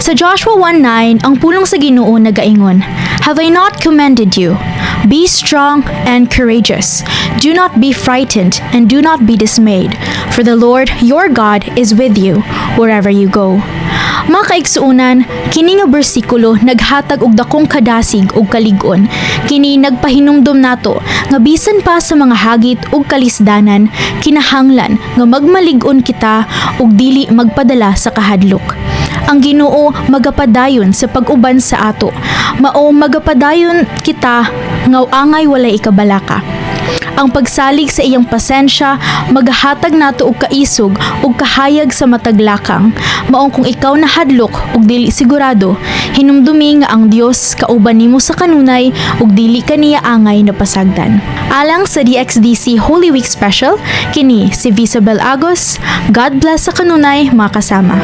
Sa Joshua 1:9, ang pulong sa Ginoo nagaingon, "Have I not commanded you? Be strong and courageous. Do not be frightened and do not be dismayed, for the Lord your God is with you wherever you go." Mga kaigsuonan, kini nga bersikulo naghatag og dakong kadasig ug kalig-on. Kini nagpahinumdom nato nga bisan pa sa mga hagit ug kalisdanan, kinahanglan nga magmalig-on kita ug dili magpadala sa kahadlok. Ang Ginoo magapadayon sa pag-uban sa ato. Mao magapadayon kita nga angay walay ikabalaka. Ang pagsalig sa iyang pasensya magahatag nato og kaisog ug kahayag sa matag lakang. Maong kung ikaw nahadlok ug dili sigurado, hinumdumi nga ang Dios kauban nimo sa kanunay ug dili ka niya angay na pasagdan. Alang sa DXDC Holy Week Special, kini si Visabel Agos. God bless sa kanunay, mga kasama.